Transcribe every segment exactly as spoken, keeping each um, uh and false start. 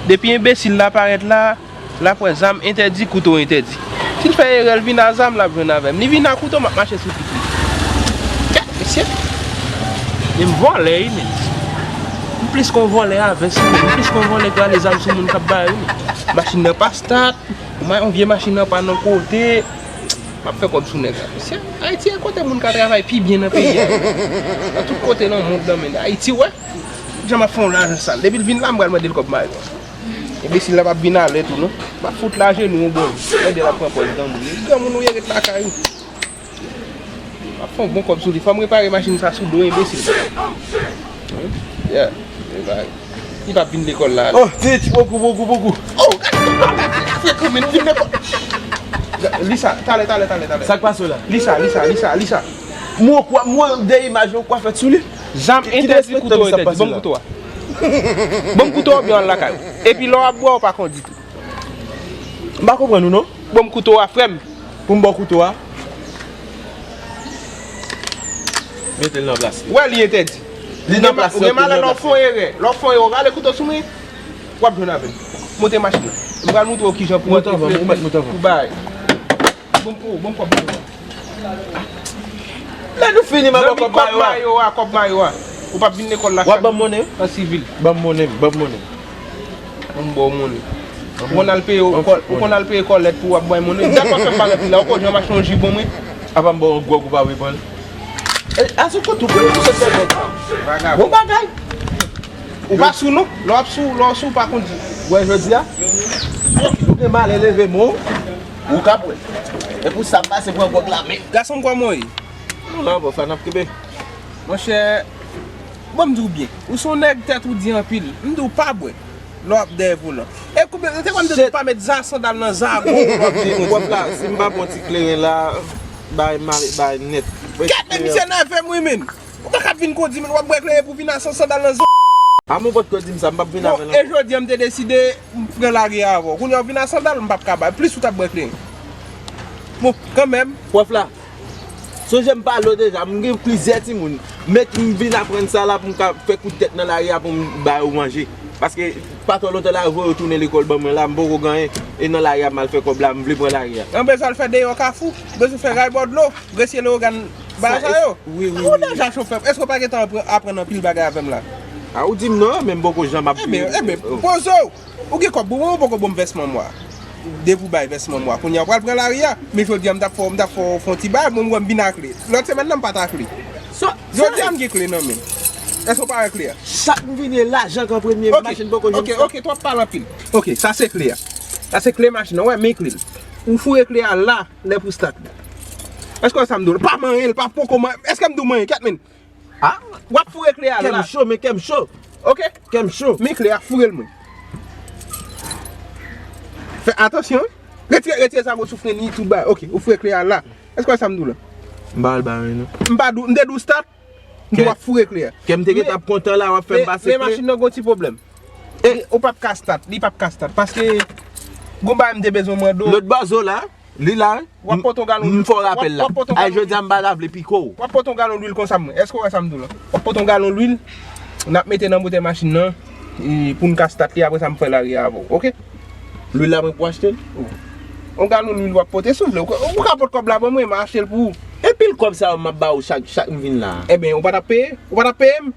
Depi enbesil la parèt la, l ap wè zam entèdi, kouto entèdi. Si l fè erè, l vin a zam, l ap jwenn avè m. Li vin a kouto, m ap mache sou pit li. Gad, mesye! Men m vòlè, wi, men. M plis ke yon vòlè a vès, wi, men. M plis ke yon vòlè k rale zam sou moun k ap bay, wi, men. Machin nan pa stat. Mwen, yon vye machin nan pa nan kote. M ap fè kòb sou nèg la. Mesye, Ayiti e kote moun ka travay pi byen nan peyi a. Nan tout kote nan mond lan, men. Ayiti, wè. Jan m ap fè yon lajan sal. Depi l vin la, m pral mande l kòb mayo. Enbesil la p ap vin alè tou, non. M ap fout l ajenou yon bò. Gade l ap pran pòz granmoun. Granmoun ou ye, ret lakay ou. M ap fè yon bon kòb sou li. Fò m repare machin sa sou do enbesil sa. Yeah, repare. Li p ap vin lekòl la. Oh, teach, bokou, bokou, bokou. Oh, gade, gade, gade, frekan, men, ou vin lekòl. Ga-, li sa, talè, talè, talè, talè. Sa k pase w la? Li sa, li sa, li sa, li sa. Mwen kwa, mwen de imaj ou kwa fèt sou li. Zam entèdi, kouto entèdi. Ban m kouto a. Ban m kouto a oubyen al lakay ou. Epi lè w ap bwè, ou pa konn ditou. M pa konprann ou non. Ban m kouto a, frè m. Pou m ba w kouto a. Mete l nan plas li. Wè, li entèdi. Li nan plas li, li nan plas li. Ou gen malè lè w fè yon erè. Lè w fè yon erè, ou rale kouto sou mwen. W ap jwenn avè m. Monte machin nan. M pral montre w kijan pou antre, pou bay. Bon, bon, bon, kòb mayo a. Lè nou fini, m ap ba w kòb mayo a. Kòb mayo a, kòb mayo a. Ou p ap vin lekòl la chak jou. W ap ban m monnen? An sivil. Ban m monnen m, ban m monnen m. Ban m ba w monnen. Ou konn al peye, ou konn al peye kòlèt pou w ap bay monnen. Dat w ap fè m pa anpil la, ou konn jan m achte yon ji bon mwen. Apa m ba w yon gwòg ou pa vle pran l? E, a sou kont ou, konnen ou sot fè gwòg. Vagabon. Bon bagay. Ou pa sou non. Lè w ap sou, lè w sou, ou pa konn di. Ou wè jodi a? Ou gen malè leve men w, ou ka bwè. E pou sa m pase pran gwòg la men. Gason m, kòman w ye? Nou la, bòf la, n ap kenbe. Monchè, bon, m di w byen. Ou se yon nèg tèt ou di anpil. M di w pa bwè. Lè w ap dèyè volan. E koube, ou te konn di w pa met za sandal nan zago w ap vin. Wòp la, si m pa pran ti kleren la, bay mare, bay nèt. Gad, men misye nève m wi, men. Ou pa ka vin kondi, men w ap bwè kleren pou vin a san sandal nan zye. A, men w potko di m sa, m p ap vin avè l ankò. Bon, e jodi a, m te deside, m pran lari a avè w. Kounye a, w vin a sandal, m p ap ka bay. Plis ou t ap bwè kleren. Bon, kanmenm. Pwòf la, sonje m pale w deja, m gen plizyè timoun. Mèt m vin aprann sa la pou m ka fè kout tèt nan lari a pou m ba yo manje. Paske pa twò lontan la, yo voye yo tounen lekòl ban mwen la, m poko gen anyen. E nan lari a m al fè kòb la, m vle pran lari a. An bezwen al fè deyò Kafou, bezwen fè Raybò dlo, Gresye Leyogàn, bagay sa yo. Wi, wi, wi. Ou deja chofè, èske w pa gentan aprann, aprann anpil bagay avè m la? A, ou di m non, men m poko janm ap viv. Enben, enben, poze w. Ou gen kòb pou mwen, ou poko ban m vès mwa. Depi w bay vès mwa, kounye a w pral pran lari a. Men jodi a, m t ap fè, m t ap fè, fè yon ti bagay, bon, m wè m vin ak kle. Lòt semèn nan, m pa t ak kle. Jodi a, m gen kle nan men m. Èske w pa wè kle a? Chak m vini, lajan k an premye, machin poko jwenn sa. Ok, ok, ok, twòp pale anpil. Ok, sa se kle a. Sa se kle machin nan, w wè, men kle l. Ou foure kle a la, lè pou stat li. Èske w wè sa m di w la? Pa manyen l, pa poko manyen. Èske m di w manyen? Kèt men. A, w ap foure kle a la. Kè m cho, men kè m cho. Ok? Kè m cho. Men kle a, foure l mwen. Fè atansyon, wi. Retire, retire zago sou fren li, tout bagay. Ok, ou foure kle a la. Èske w wè sa m di w la? M pa al ba anyen, non. M pa di w, m te di w stat, m di w w ap foure kle a. Kè m te gentan ap kontan la, w ap fè m pase kle. Men machin nan gon ti pwoblèm. E ou p ap ka stat, li p ap ka stat. Paske, gon bagay m te bezwen mande w. Lòt bòzo la, li la, w ap pote yon galon lwil. M fè w rapèl la. Ay, jodi a m pa ta vle pike w. W ap pote yon galon lwil konsa, mwen. Èske w wè sa m di w la? W ap pote yon galon lwil, n ap mete nan motè machin nan, e, pou n ka stat li, apre sa m fè lari a avè w, ok? Lwil la mwen pou achte l? Yon galon lwil w ap pote, si w vle. Ou, ou ka pot kòb la ban mwen, m a achte l pou ou. E pil kòb sa yo m ap ba w chak, chak m vin la a? Enben, ou pa t ap peye? Ou pa t ap peye m?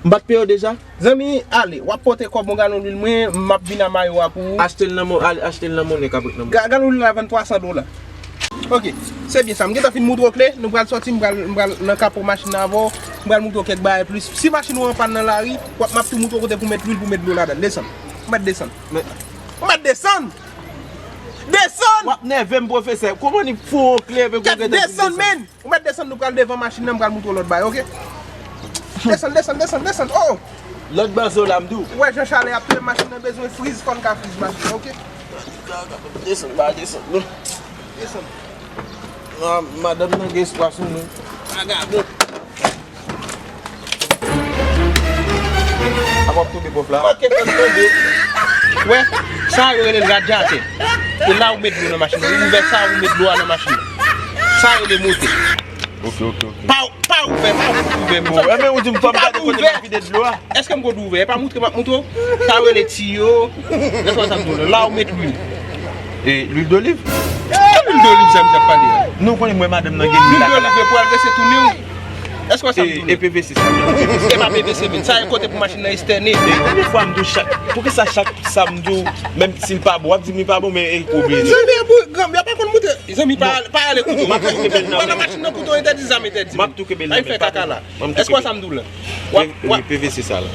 M pa t peye w deja? Zanmi, ale, w ap pote kòb yon galon lwil mwen, m ap vin a mayo a pou ou. Achte l nan mo-, ale, achte l nan monnen k ap ret nan monnen. Ga-, galon lwil la vann twa san dola. Ok, se byen sa. M gentan fin moutre w kle, nou pral sòti, m pral, m pral nan kapo machin nan avè w, m pral moutre w kèk bagay plis. Si machin ou an pàn nan lari, w ap, m ap tou moutre w kote pou met lwil, pou met dlo ladan l. Desann. Ou mèt desann. Men ou mèt desann! Desann! W ap nève m, pwofesè. Kòman ni foure yon kle epi w gentan desann, men! Ou mèt desann, nou pral devan machin nan, m pral moutre w lòt bagay, ok? Desann, desann, desann, desann, oh! Lòt bòzo la, m di w. Ou wè jan chalè ap touye m, machin nan bezwen friz, fò n ka friz machin nan, ok? Desann, pa desann, non. Desann. Non, madanm nan gen espwa sou nou. Vagabon. Apa w ap tonbe, pwòf la? Manke fè m tonbe. Wè, sa yo rele l radyatè. E la ou met dlo nan machin nan. Ou ouvè sa, ou met dlo a nan machin nan. Sa yo rele motè. Ok, ok, ok. Pa, pa Ouvè, pa ouvè, mon. Enben, ou di m fò m gade kote m ap vide dlo a. Èske m konn ouvè? E pa moutre m ap moutre w. Sa yo rele tiyo. Èske w wè sa m di w la? La ou met lwil. E lwil doliv? Ki lwil doliv sa misye ap pale a? Nou konnen mwen madanm nan gen lwil lakay la. Lwil doliv e pou al rese tounen w. Èske w wè sa m di w la? E P V C sa. E pa P V C, men. Sa e kote pou machin nan estène. E konbyen fwa m di w chak, poukisa chak sa m di w, menm si l pa bon, w ap di m li pa bon, men e ou oblije. Zanmi, e pou granm, yo pa konn moutre. Zanmi, pa, pa ale kouto. M ap touke bèl nan. Pandan machin nan kouto entèdi, zam entèdi. M ap touke bèl nan. Ay, fè kaka la. Èske w wè sa m di w la? W ap, w ap P V C sa la.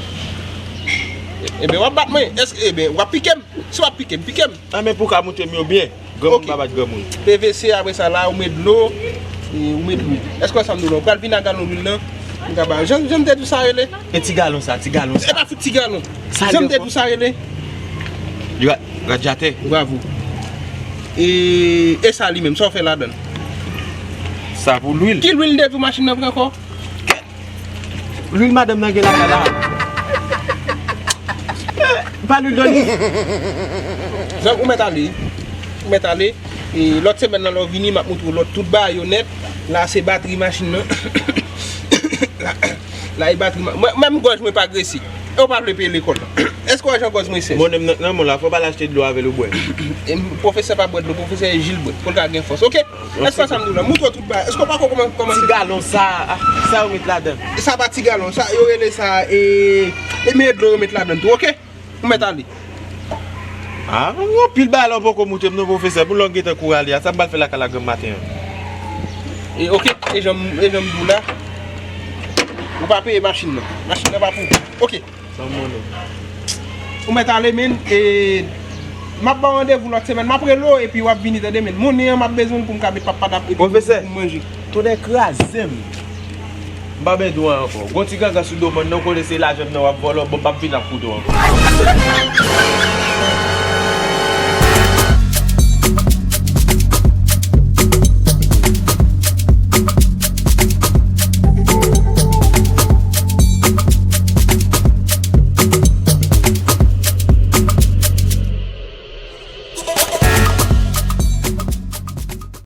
Ebyen, w ap bat mwen. Èske, ebyen, w ap pike m. Si w ap pike m, pike m. A, men pou w ka moutre m yo byen. Granmoun pa bat granmoun. P V C, apre sa la, ou met dlo, e ou met lwil. Èske w wè sa m di w la? Ou pral vin ak galon lwil nan, m ka ba. Jan, jan m te di w sa rele? E ti galon sa, ti galon sa. E pa fout ti galon. Jan m te di w sa rele? Li ra-, radyatè. Bravo. E, e sa li menm, sa w fè ladan l? Sa pou lwil. Ki lwil m te di w machin nan pran ankò? Lwil madanm nan gen lakay la. Pa lwil doliv. Zanmi, ou mèt ale. Ou mèt ale. E lòt semèn nan, lè w vini, m ap moutre w lòt tout bagay yo nèt. La, se batri machin nan. La, la, e batri ma-, mwen, menm gòj mwen pa gresi. E w pa vle peye lekòl la. Èske w wè jan gòj mwen sèch? Monnen m nan, nan men w la, fò w pa al achte dlo avè l ou bwè. E m, pwofesè pa bwè dlo, pwofesè e ji l bwè. Pou l ka gen fòs, oke? Èske w wè sa m di w la? Moutre w tout bagay. Èske w pa ko kòman, kòman ti galon sa, a, sa yo met ladan? Sa pa ti galon, sa, yo rele sa, e, e men dlo yo met ladan tou, oke? Ou mèt ale. A, yon pil bagay la w poko moutre m non, pwofesè. Pou lè w gentan kouri ale a, sa m pral fè lakay la granm maten an? E, oke, e jan m, e jan m di w la, ou pa peye machin nan. Machin nan pa pou ou. Oke. San monnen. Ou mèt ale, men, e, m ap ba w randevou lòt semèn. M ap rele w, epi w ap vini, tande, men. Monnen an, m ap bezwen l pou m ka met papadap epi pou m manje. Pwofesè, tonnè kraze m. M pa bèdou an ankò. Gon ti gangan sou do mòn nan, w konnen se lajan m nan w ap vòlò, bon, m p ap vin ak kouto ankò.